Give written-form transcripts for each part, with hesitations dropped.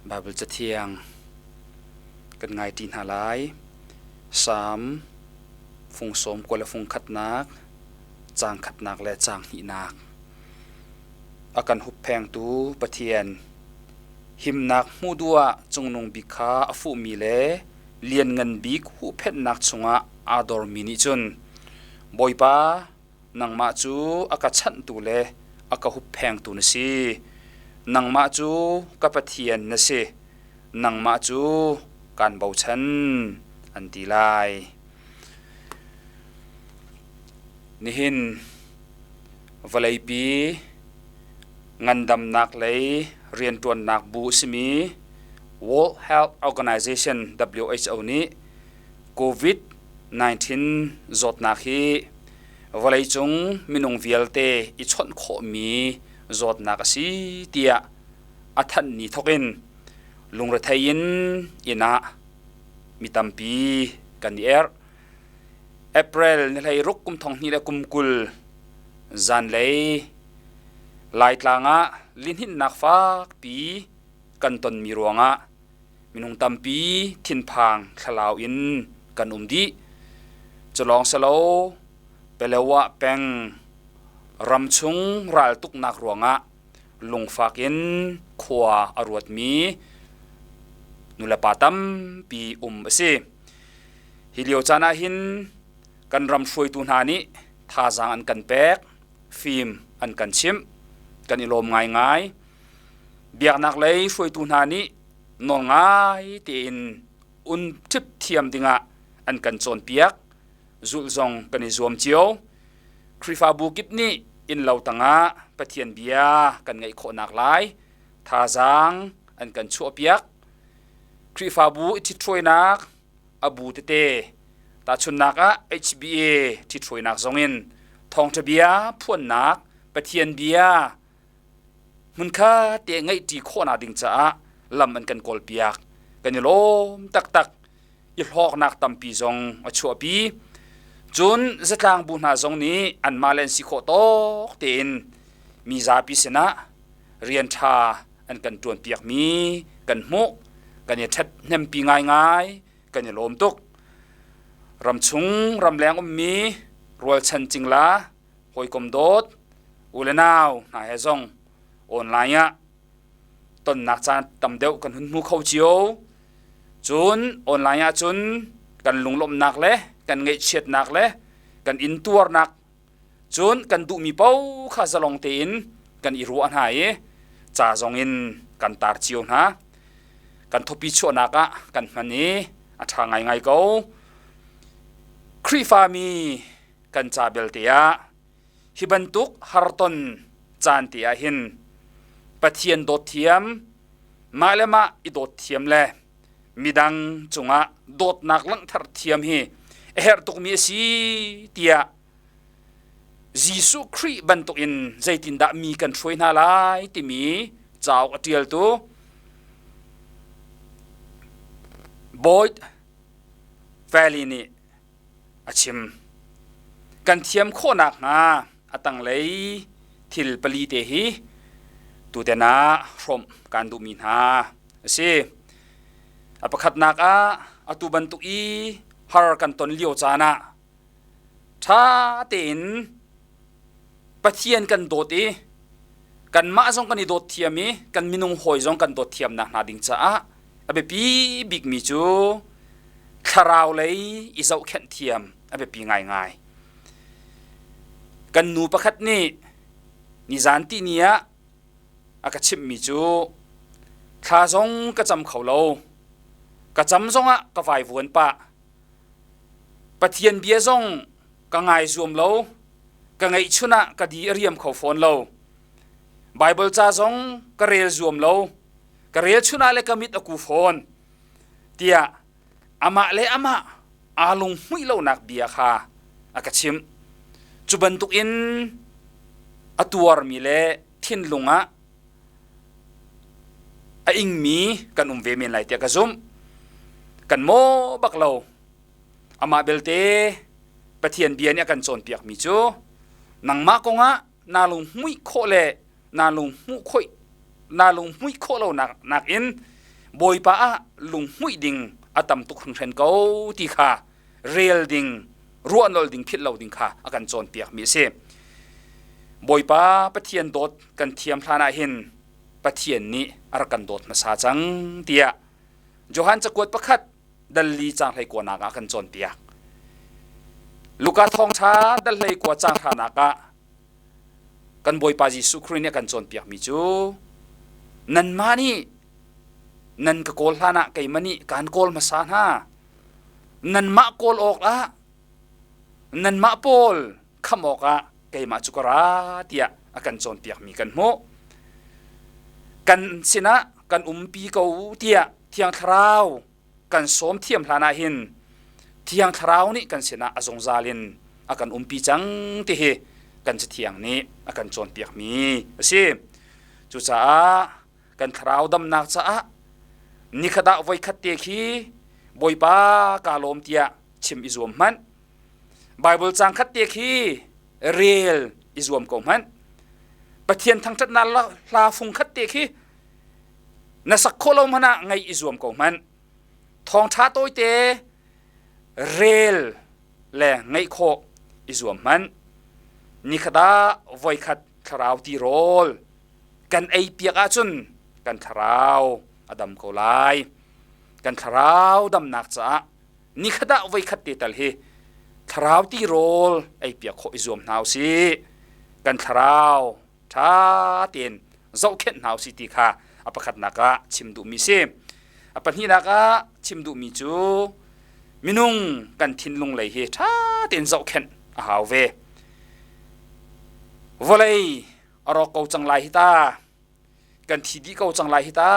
Baibal Cathiang kan ngaiṭi hna lai. Salm fung sawm kua le fung khatnak, caang khatnak le caang hnihnak. A kan hupphengtu Pathian, himnak hmuh duh ah Cungnung Bik kha a fuhmi le Lianngan Bik huhphenhnak chungah aa dormi nih cun Bawipa, nangmah cu a ka chanhtu le a ka hupphengtu na si. Nangmah cu ka Pathian na si. Nangmah cu kaan bochan, an ti lai. Nihin vawleipi ngandamnak lei rianṭuannak bu a simi World Health Organization WHO nih COVID-19 zawtnak hi vawleicung minung vialte i chawnh khawhmi zawtnak a si tiah a thanh ni thawk in lungrethei in inn ah mi tampi kan i erh. April ni 16 kum 2020 zanlei Laitlang ah lihninhnak fakpi kan tonmi ruangah minung tampi thinphang thlalau in kan um dih. Culawng silo Palawa peng ramchung raltuknak ruangah lungfak in khua a ruatmi nulepa tampi um a si. Hi lio caan ah hin kan ram hruaitu hna nih thazaang an kan pek, fim an kan chimh, kan i lawm ngaingai. Biaknak lei hruaitu hna nih nawl ngai tein un ṭhip thiam dingah an kan cawnpiak, zulh zong kan i zuam cio. Khrihfabu kip nih innlo tangah Pathian bia kan ngaih khawhnak lai thazaang an kan chuahpiak. Khrihfabu i ṭhithruainak a bu tete tahchunhnak ah HBA ṭhithruainak zongin thawngṭha bia phuannak Pathian bia hmunkhat te ngaihṭi khawhnak ding caah lam an kan kawlpiak. Kan i lawm taktak. I hlawknak tampi zong a chuahpi. Cun zatlang bu hna zong nih anmah le an si khawh tawk tein mi zapi sinah rian ṭha an kan ṭuanpiakmi kan hmuh. Kan i ṭhathnempi ngaingai. Kan i lawm tuk. Ramchung ramleng ummi rualchan cingla hawikom dawt u le nau hna he zong online ah tonnak caan tam deuh kan hun hmu kho cio. Cun online ah cun kan lunglawmhnak le kan ngaihchiatnak le kan intuarnak cun kan duhmi paoh kha zalong tein kan i ruah hna i ca zong in kan tar cio hna. Kan thupi chuahnak ah kan hman i a ṭha ngaingai ko. Khrihfami kan ca belte ah hi bantuk harton caan te ah hin Pathian dawt thiam, mah le mah i dawt thiam le midang cungah dawtnak langhter thiam hi a herh tukmi a si tiah Jesuh Khrih bantukin zeitindah mi kan hruai hna lai timi cauk a ṭialtu Boyd Valley nih a chim. Kan thiam khawh nakhnga a tanglei thil pali te hi tuten ah hrawmh kaan duhmi hna a si. A pakhatnak ah atu bantuk i har kan ton lio caan ah ṭha tein Pathian kan dawt i kanmah zong kan i dawt thiam i kan minung hawi zong kan dawt thiam nakhnga ding caah a biapi bikmi cu thlarau lei i zohkhenh thiam a biapi ngaingai. Kan nu pakhat nih nizan tihni ah a ka chimhmi cu thla zong ka cam kho lo, ka cam zongah ka vaivuan pah. Pathian bia zong ka ngai zuam lo, ka ngeihchun ah ka di a riam kho fawn lo. Baibal ca zong ka rel zuam lo, ka rel chun ah le ka mit a ku fawn tiah amah le amah aa lunghmuih lonak bia kha a ka chimh. Cu bantukin a tuarmi le thinlung ah a ingmi kan um ve men lai tiah ka zumh. Kan maw bak lo. Amah belte Pathian bia nih a kan cawnpiakmi cu nangmah kongah naa lunghmuih khawh le naa lunghmuih khawh lo nakin. Bawipa ah lunghmuih ding a tam tuk hringhren ko ti kha rel ding, ruahnolh ding, philh lo ding kha a kan cawnpiakmi a si. Bawipa Pathian dawt kan thiam hlan ah hin Pathian nih a rak kan dawt hmasa cang tiah Johan cakuat pakhat dal li caang hlei kuanak ah kan cawnpiak. Luka thawngṭha dal hlei kua caang hranak ah kan Bawipa Jesuh Khrih nih a kan cawnpiakmi cu nanmah nih nan ka kawl hlan ah keimah nih kaan kawl hmasa hna. Nanmah kawl awk ah nanmah pawl khamh awkah keimah cu ka ra tiah a kan cawnpiakmi kan hmuh. Kan sinah kan umpi ko tiah Thiang Thlarau kan sawm thiam hlan ah hin Thiang Thlarau nih kan sinah a zungzal in a kan umpi cang ti hi kan Cathiang nih a kan cawnpiakmi a si. Cucaah kan thlarau damnak caah nikhat ah voikhat te khi Bawipa kaa lawm tiah chim i zuam hmanh. Bible caang khat te khi rel i zuam ko hmanh. Pathian thangṭhatnak hla fung khat te khi na sak khawh lo hmanh ah ngaih i zuam ko hmanh. Thawngṭha tawite rel le ngaih khawh i zuam hmanh. Nikhat ah voikhat thlarau tirawl kan ei piak ahcun kan thlarau a dam ko lai. Kan thlarau damnak caah nikhat ah voikhat te tal hi thlarau tirawl ei piak khawh i zuam hna usih. Kan thlarau ṭha tein zohkhenh hna usih ti kha a pakhatnak ah chim duhmi si. A pahnihnak ah chim duhmi cu minung kan thinlung lei hi ṭha tein zohkhenh a hau ve. Vawlei a rawk ko cang lai hi ta. Kan thi dih ko cang lai hi ta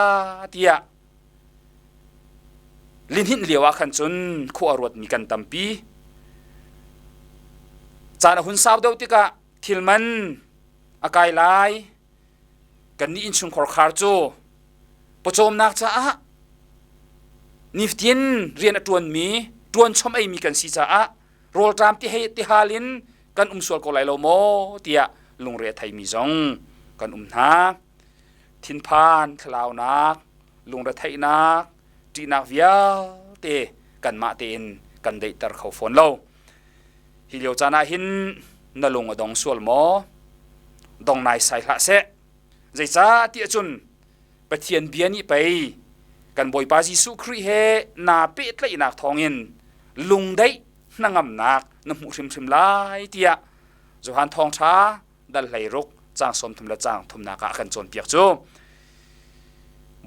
tiah lihninh lio ah khan cun khua a ruatmi kan tampi. Caan a hun sau deuh tikah thil man a kai lai. Kannih innchungkhar khar cu pawcawmnak caah nifatin rian a ṭuanmi, ṭuan chom eimi kan si caah rawlṭam ti hei ti hal in kan um sual ko lai lo maw tiah lungre a theimi zong kan um hna. Thinphan, thlalaunak, lungretheihnak, ṭihnak vialte kanmah tein kan daihter kho fawn lo. Hi lio caan ah hin na lung a dong sual maw? Dong naisai hlah seh. Zeicah ti ahcun Pathian bia nih pei kan Bawipa Jesuh Khrih he naa pehtlaihnak thawngin lungdaih hnangamnak na hmuh hrimhrim lai tiah Johan Thawngṭha dal 16 caang 30 le caang thumnak ah a kan cawnpiak cu.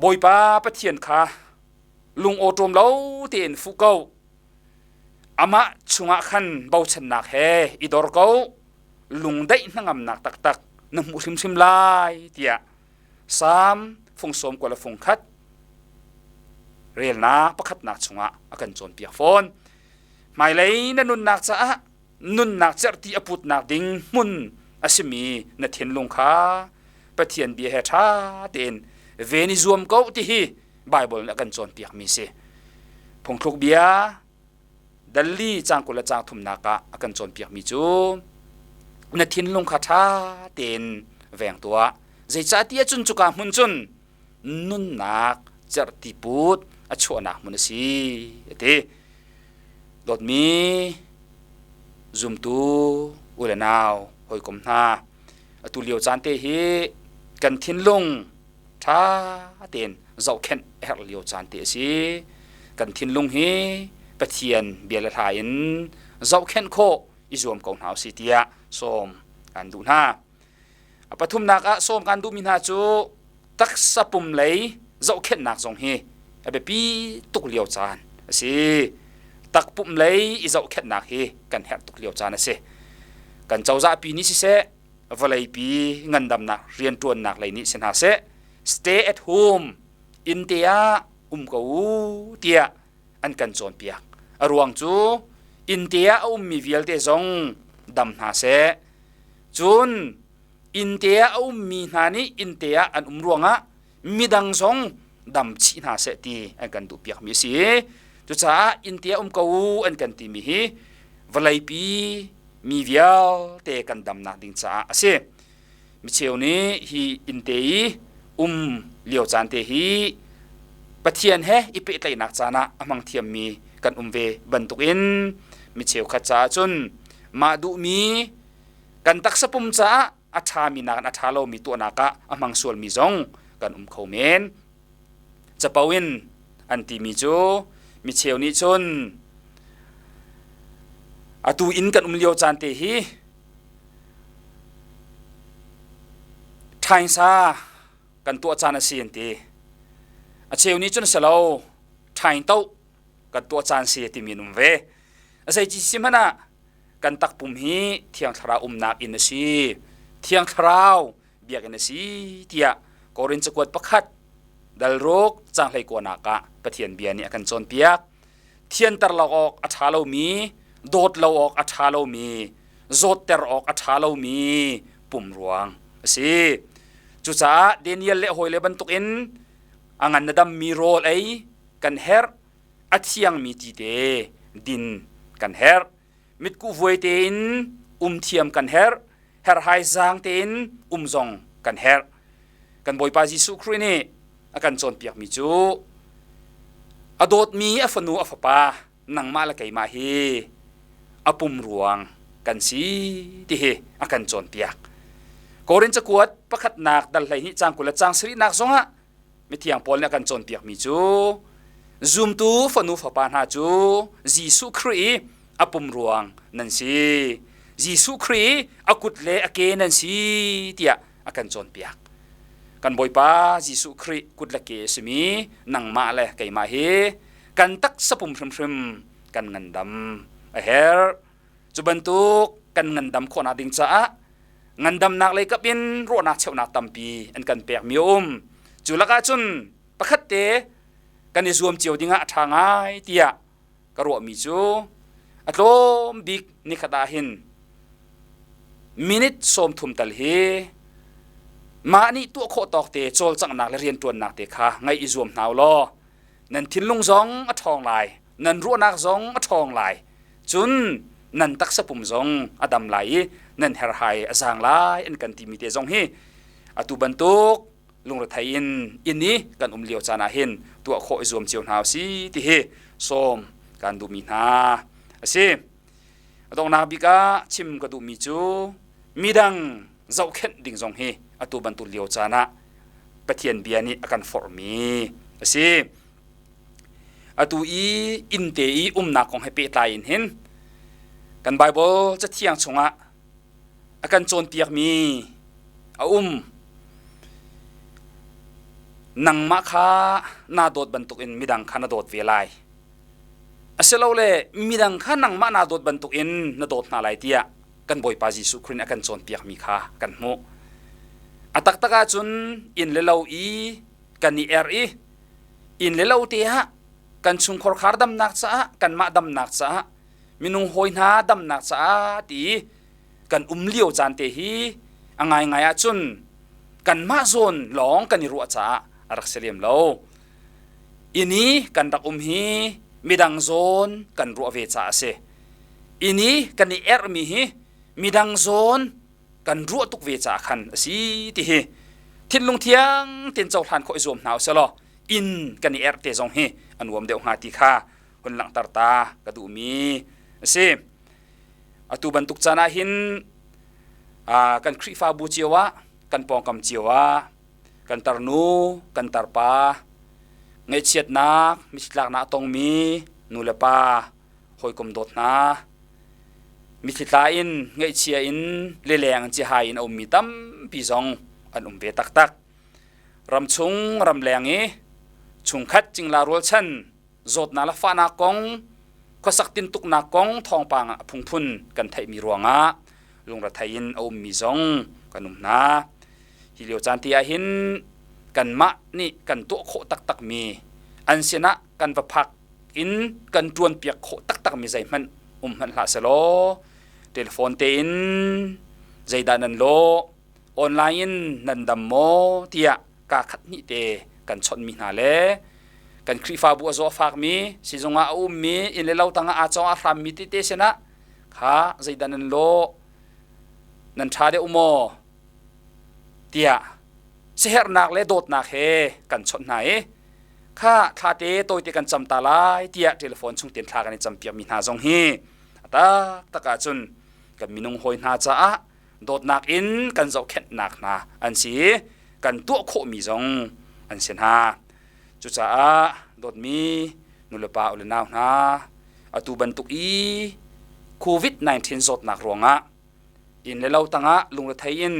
Bawipa Pathian kha lung awṭawm lo tein fuh ko. Amah chungah khan bochannak he i dor ko. Lungdaih hnangamnak taktak na hmuh hrimhrim lai tiah Salm fung sawm kua le fung khat relnak pakhatnak chungah a kan cawnpiak fawn. Hmailei na nunnak caah nunnak cerhti a putnak ding hmun a simi na thinlung kha Pathian bia he ṭha tein ven i zuam ko ti hi Baibal nih a kan cawnpiakmi si. Phungthluk bia dalli caang 20 le caang thumnak ah a kan cawnpiakmi cu na thinlung kha ṭha tein veng tuah. Zeicahtiah cun cuka hmun cun nunnak cerhti put a chuahnak hmun a si a ti. Dawtmi zumtu u le nau hawikom hna atu lio caan te hi kan thinlung ṭha tein zohkhenh a herh lio caan te a si. Kan thinlung hi Pathian bia le hla in zohkhenh khawh i zuam ko hna usih tiah sawm kan duh hna. A pathumnak ah sawm kan duhmi hna cu taksa pum lei zohkhenhnak zong hi a biapi tuk lio caan a si. Takpum lei i zohkhenhnak hi kan herh tuk lio caan a si. Kan cozah pi nih siseh, vawleipi ngandamnak rianṭuannak lei nih si hna seh stay at home inn te ah um ko u tiah an kan cawnpiak. A ruang cu inn te ah a ummi vialte zong dam hna seh. Cun inn te ah a ummi hna nih inn te ah an um ruangah midang zong dam chih hna seh ti an kan duhpiakmi a si. Cucaah inn te ah um ko u an kan timi hi vawleipi mi vialte kan damnak ding caah a si. Micheu nih hi inn te i um lio caan te hi Pathian he i pehtlaihnak caan ah a hmang thiammi kan um ve bantukin mi cheukhat caah cun mah duhmi kan taksa pum caah a ṭhami nakin a ṭha lomi tuahnak ah a hmang sualmi zong kan um kho men. Capo in an timi cu mi cheu nih cun atu inn kan um lio caan te hi ṭhaingsa kan tuah caan a si an ti. A cheu nih cun si lo ṭhaingtoh kan tuah caan si timi an um ve. A zei ci si hmanh ah kan takpum hi Thiang Thlarau umnak inn a si. Thiang Thlarau biakinn a si tiah Korin cakuat pakhat dal ruk caang hleikuanak ah Pathian bia nih a kan cawnpiak. Thianter lo awk a ṭha lomi, dawt lo awk a ṭha lomi, zawtter awk a ṭha lomi pum ruang a si. Cucaah Daniel le hawile bantukin a ngan na dammi rawl ei kan herh, a thiangmi ti te din kan herh. Mitkuh vuai tein um thiam kan herh, herhhai zaang tein um zong kan herh. Kan Bawipa Jesuh Khrih nih a kan cawnpiakmi cu a dawtmi a fanu a fapa nangmah le keimah hi a pum ruang kan si ti hi a kan cawnpiak. Korin cakuat pakhatnak dal 12 caang 20 le caang sarihnak zongah mithiang Paul nih a kan cawnpiakmi cu zumtu fanu fapa hna cu Jesuh Khrih i a pum ruang nan si. Jesuh Khrih i a kut le a ke nan si tiah a kan cawnpiak. Kan Bawipa Jesuh Khrih kut le ke a simi nangmah le keimah hi kan taksa pum hrimhrim kan ngandam a herh. Cu bantuk kan ngandam khawhnak ding caah ngandamnak lei kap in ruahnak cheuhnak tampi an kan pekmi a um. Cu lakah cun pakhat te kan i zuam cio dingah a ṭha ngai tiah ka ruahmi cu a tlawm bik nikhat ah hin minute 30 tal hi mah nih tuah khawh tawk te cawlcanghnak le rianṭuannak te kha ngaih i zuam hna u law nan thinlung zong a ṭhawng lai nan ruahnak zong a ṭhawng lai cun nan taksa pum zong a dam lai i nan herhai a zaang lai an kan timi te zong hi atu bantuk lungrethei in inn i kan um lio caan ah hin tuah khawh i zuam cio hna si ti hi sawm kan duhmi hna a si. A donghnak bik ah chim ka duhmi cu midang zohkhenh ding zong hi atu bantuk lio caan ah Pathian bia nih a kan forhmi a si. Atu i innte i umnak kong he pehtlai in hin kan Baibal Cathiang chungah a kan cawnpiakmi a um. Nangmah kha naa dawt bantukin midang kha na dawt ve lai. Asilole midang kha nangmah naa dawt bantukin na dawt hna lai tiah kan Bawipa Jesuh Khrih nih a kan cawnpiakmi kha kan hmuh. A taktak ahcun inn le lo i kan i er i inn le lo te ah kan chungkhar khar damnak caah kanmah damnak caah minung hawi hna damnak caah ti kan um lio caan te hi a ngaingai ahcun kanmah zawn lawng kan i ruah caah a rak si lem lo. Inn i kan rak um hi midang zawn kan ruah ve caah a si. Inn i kan i erhmi hi midang zawn kan ruah tuk ve caah khan a si ti hi thinlung thiang tein cohlan khawh i zuam hna usih law inn kan i erh te zong hi a nuam deuh hnga ti kha hun langhter ta ka duhmi a si. Atu bantuk caan ah hin kan Khrihfabu cio ah kan pawngkam cio ah kan tarnu kan tarpa ngaihchiatnak mitthli tlaknak a tongmi nu le pa hawikom dawt hna mitthli tla in ngaihchia in leleng cihai in a ummi tampi zong an um ve taktak. Ramchung ramleng i chungkhat cingla rualchan zawtnak le fahnak kong khuasak tintuknak kong thawngpang ah a phungphun kan theihmi ruangah lungrethei in a ummi zong kan um hna. Hi lio caan te ah hin kanmah nih kan tuah khawh taktakmi an sinah kan va phak in kan ṭuanpiak khawh taktakmi zeihmanh um hmanh hlah selaw telephone tein zeidah nan lawh online in nan dam maw tiah kaa khat hnih te kan chawnhmi hna le kan Khrihfabu a zaw a fakmi sizung ah a ummi inn le lo tangah aa cawng a hrammi tete sinah kha zeidah nan lawh nan ṭha deuh maw tiah siaherhnak le dawtnak he kan chawnh hna i Kha thla te tawite kan cam ta lai tiah telephone chung ten thla kan i campiak mi hna zong hi a taktak ahcun kan minung hawi hna caah dawtnak in kan zohkhenhnak hna an si i kan tuah khawhmi zong an si hna. Cucaah dawtmi nulepa u le nau hna, atu bantuk i COVID-19 zawtnak ruangah inn le lo tangah lungrethei in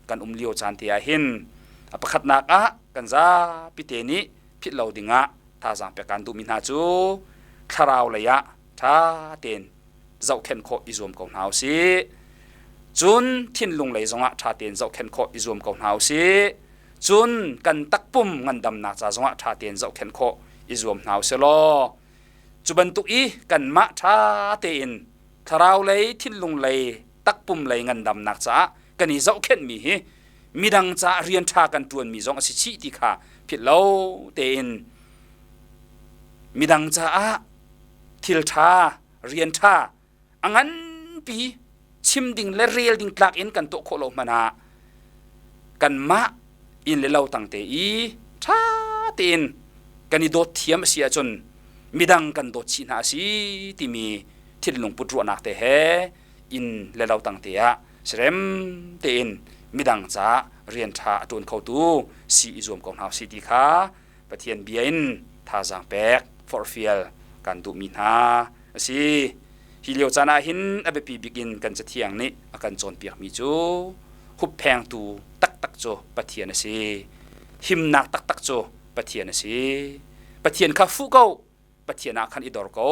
kan um lio caan te ah hin a pakhatnak ah kan zapi te nih philh lo dingah thazaang pek kan duhmi hna cu thlarau lei ah ṭha tein zohkhenh khawh i zuam ko hna usih. Cun thinlung lei zongah ṭha tein zohkhenh khawh i zuam ko hna usih. Cun kan takpum ngandamnak ca zongah ṭha tein zohkhenh khawh i zuam hna usih law cu bantuk i kanmah ṭha tein thlarau lei, thinlung lei, takpum lei ngandamnak caah kan i zohkhenhmi hi midang caah rian ṭha kan ṭuanmi zong a si chih ti kha philh lo tein midang caah thil ṭha, rian ṭha a nganpi chim ding le rel ding tlak in kan tuah khawh lo hmanh ah kanmah inn le lo tangte i ṭha tein kan i dawt thiam a si ahcun midang kan dawt chih hna a si timi thinlung put ruahnak te he inn le lo tangte ah serem tein midang caah rian ṭha a ṭuan khotu si i zuam ko hna usih ti kha Pathian bia in thazaang pek forhfial kan duhmi hna a si. Hi lio caan ah hin a biapi bik in kan Cathiang nih a kan cawnpiakmi cu hupphengtu taktak cu Pathian a si. Himnak taktak cu Pathian a si. Pathian kha fuh ko, Pathian ah khan i dor ko,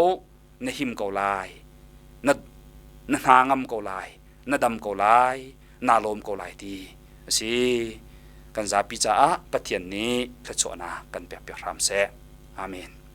na him ko lai. Na na hna ngam ko lai, na dam ko lai, naa lawm ko lai ti a si. Kan zapi caah Pathian nih thluachuahnak kan pekpiak hram seh. Amen.